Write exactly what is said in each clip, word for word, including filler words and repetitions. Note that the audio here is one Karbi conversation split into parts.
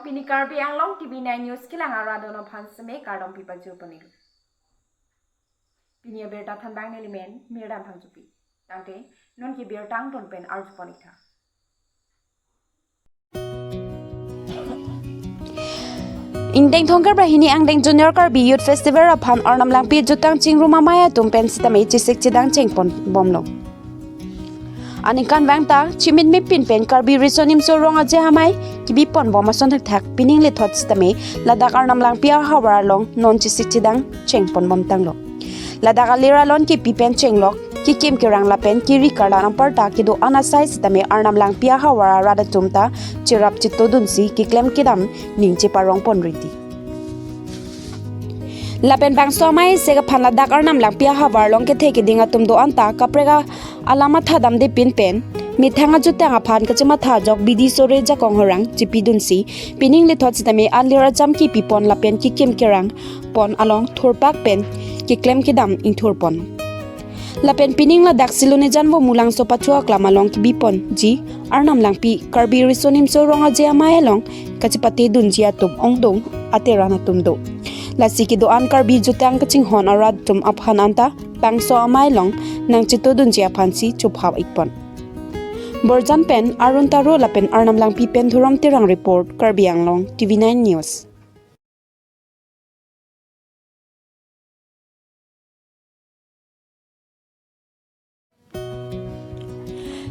Pini Karbi Anglong T V nine News kelang arat atum aphan seme kardom pipajir ponlo. Pini abirta thanbang nelimen Mirdan Phangchopi. Tangte non ke birta angton pen arju pon iktha. Ingdeng thomkep ra hini angdeng Junior Karbi Youth Festival aphan Arnam Langpi jutang chingrum amei atum pen sitame chesik chedang chengpon bomlo. Aningkanvang ta chimin mepin pen Karbi Riso Nimso Rong Aje Amei kebipon bom ason thakthak pining lethot sitame ladak Arnam Langpi ahavar along non chesik chedang chengpon bomtanglo. Ladak alir alon kepi pen chenglok, kekim kerang lapen keri karlan aparta kedo-an asai sitame Arnam Langpi ahavar arat atum ta cherap chetodunsi keklem kedam ning cheparong pon riti. Lapen bangso amei sek aphan ladak Arnam Langpi ahavar along kethe keding atum do-an ta kaprek alam mathadamde pinpen methang ajutang aphan kachematha ajok bidi sore jakong horang chepidunsi pining lethot sitame alir ajam kepipon lapen kekim kerang pon along thurpak pen keklem kedam ingthurpon. Lapen pining ladak Silonijan vo Mulangso pathu aklam along kebiponji Arnam Langpi Karbi Riso Nimso Rong Aje Amei along kachepatedunji atum ongdung ateran atum do. Lasi kedo-an Karbi jutang kachinghon arat atum aphan anta bangso amei along nangchetodunji aphansi chopha ikpon. Borjan pen Arun Taro lapen Arnam Langpi pen Dhorom Terang report, Karbi Anglong, T V nine News.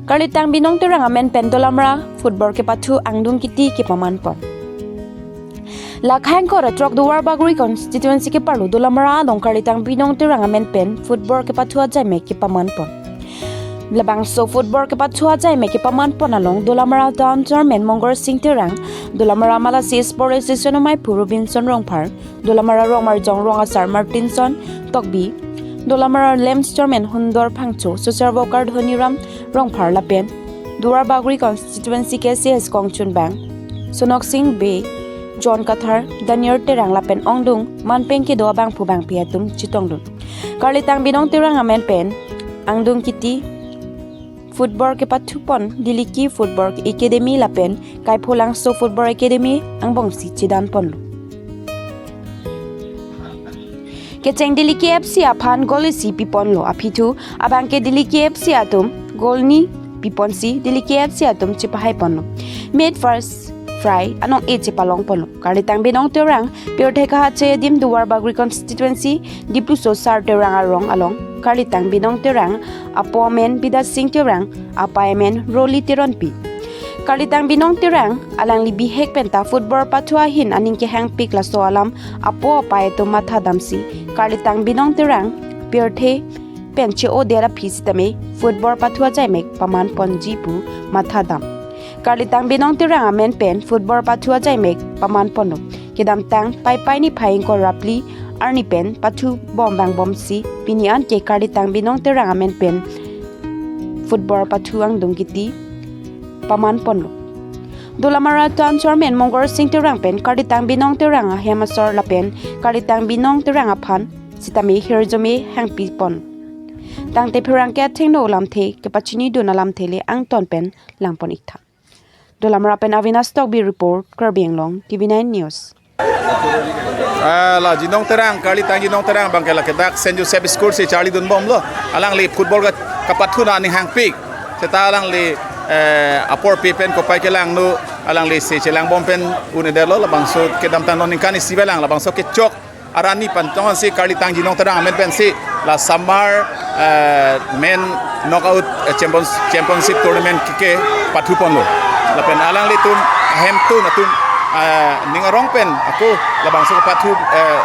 Karlitang Binong Terang amen pen Dolamara football kepathu angdung kiti kepaman pon. Lakhang kor atrok Duar Bagori constituency keparlo Dolamara along Karlitang Binong Terang amen pen football kepathu ajaimek kepaman pon. Labangso football kepathu ajaimek kepaman pon along Dolamara Town Chairman Mongor Sing Terang, Dolamara Malasi Sport Association amei phu Robinson Rongphar, Dolamara Rongmarjong Rong Asar Martinson Tokbi, Dolamara LAMPS Chairman Hundor Phangcho, Social Worker Dhoniram Rongphar lapen Duar Bagori constituency K C S kongchunbang Sonok Sing Bey, John Kathar, Daniel Terang lapen ongdung manpeng kedo abangphu bangphi atum chetongdun. Karlitang Binong Terang amen pen angdung kiti football kepathu pon Diliki Football Academy lapen Kaipholangso Football Academy angbongsi chedan ponlo. Kecheng Diliki F C aphan goal isi piponlo, aphi thu abangke Diliki F C atum goal ni piponsi Diliki F C atum chepahai ponlo. Made first fry anong-e chepalong ponlo. Karlitang Binong Terang pirthe kahache adim Duar Bagori constituency Dipluso Sar Terang arong along Karlitang Binong Terang apo amen Bidya Sing Terang, apei amen Roli Teronpi. Karlitang Binong Terang alangli bihek penta football pathu ahin aning kehangpik laso alam apo apei atum mathadamsi Karlitang Binong Terang pirthe pen che-o-det aphi sitame football pathu ajaimek paman ponji pu mathadam. Karlitang Binong Terang amen pen football pathu ajaimek paman ponlo. Kedamtang Paipai niphai ingkoi ra phli arni pen pathu bom vangbomsi pini anke Karlitang Binong Terang amen pen football pathu angdung kiti paman ponlo. Dolamara Town Chairman Mongor Sing Terang pen Karlitang Binong Terang ahem asor lapen Karlitang Binong Terang aphan sitame hirjume hangpi pon. Tangte pherangke athengno alamthe kepachinidun alamthe le angton pen langpon iktha. Dolamara pen Avinash Tokbi report, Karbi Anglong, T V nine News. Ah, la Jinong Terang, Karlitang Jinong Terang abangke lake dak Saint Joseph School si charlidun bomlo. Alangli football ka kapathu na aning hangpik. Seta alangli, eh, apor pi pen kopai kelangno, alanglisi chelangbom pen un-edetlo, labangso kedamtang non ningkan isi velang, labangso kechok arni pen tongsi Karlitang Jinong Terang amen pensi la Samar, eh, men knockout, eh, champions, championship tournament ke, kepathu ponlo. Lapen alanglitum ahemtun atum, eh, ning arong pen ako labangso kepathu, eh,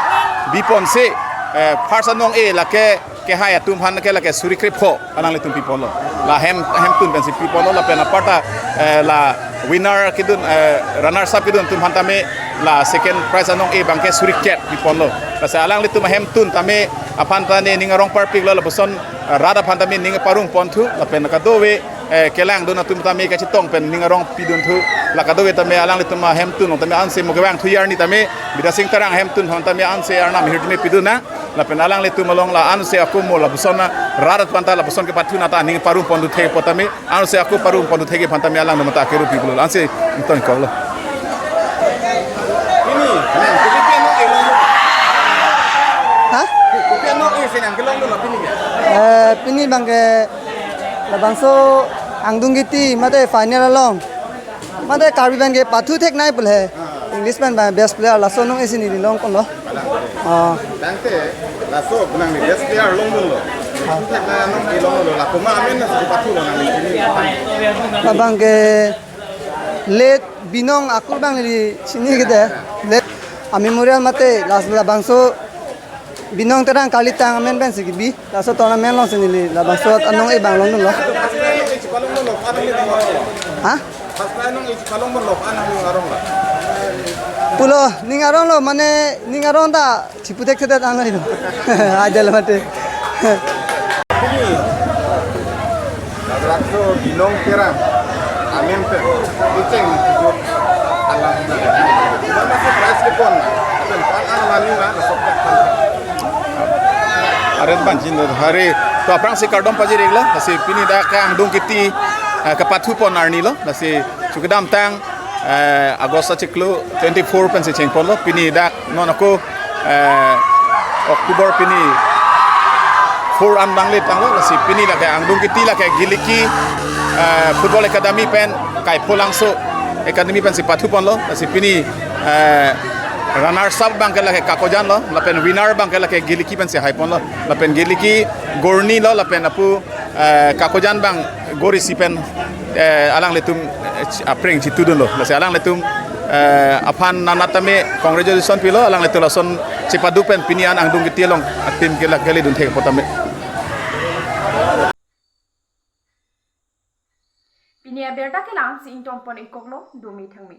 biponsi, eh, first anong-e lake kehai atum aphan ke lake suri krepho alanglitum piponlo. La hem, hemtun pensi piponlo lapen aparta, eh, la winner kedun, eh, runners up kedun atum aphan tame la second prize anong-e abangke suri kep piponlo. Lasi alanglitum ahemtun tame aphan tame ning arong parpiklo lapuson, eh, rat aphan tame ning parong ponthu lapen kadokave, eh, kelangdun atum tame kachetong pen ning arong pidunthu. La kadokave tame alanglitum ahemtun tame ansi mo kevangthu arni tame Bidya Sing Terang ahemtun aphan tame ansi arnam hirjume pidun na. Lapen alanglitum along la ansi ako mo lapuson na rat aphan ta lapuson kepathu na ta ning parong pondu thekpo tame, ansi ako parong pondu thekji aphan tame alangtum ta keru piblo, ansi ington koklo. Bangke labangso angdung kiti mate final along mate Karbi pen ke pathu thek nai pule. English pen bang best player laso anong isi neli longponlo. Ah, Tangte laso benang ni best player longdunlo. Pathu thek nai anong ke longlo, la komat amen nasi pathulo nangli chini? Labangke late Binong akur bang neli chini kete. Late a memorial mate last labangso Binong Terang kalitang amen pensi kebi. Laso tournament alongsi neli labangso anong e bang longdunlo. Ha? Pulo, ning aronglo, mane ning arong ta chipu thekthedet anlo itum. Ajal mate. Labangso Binong Terang amen pen icheng alam na. Mama si prize kepon. Pen pan ang mani ma na sok tak. Aret ban jin do hari to aphrangsi kardom pajir-iklo, lasi pini dak angdung kiti, eh, kepathupon arnilo, lasi chukidamtang, eh, August achiklo twenty-four pensi chengponlo, pini dak non ako, eh, October pini four an dangle tanglo, lasi pini lake angdung kiti lake Giliki, eh, Football Academy pen Kaipholangso Academy pensi pathuponlo, lasi pini, eh, runners up bangke lake Kakojan lo, lapen winner bangke lake Giliki pensi haiponlo, lapen Giliki Gorni lo, lapen apu, eh, Kakojan bang Gor isi pen, eh, alanglitum, eh, chi-, apreng chitudunlo, lasi alanglitum, eh, aphan nanatame congratulation pilo, alanglitum lason chipaduk pen pini an angdung kiti along a-team ke lak kali dun thek potame. Pini abirta kelang si ingtonpon-ikkoklo, dumi thangmi.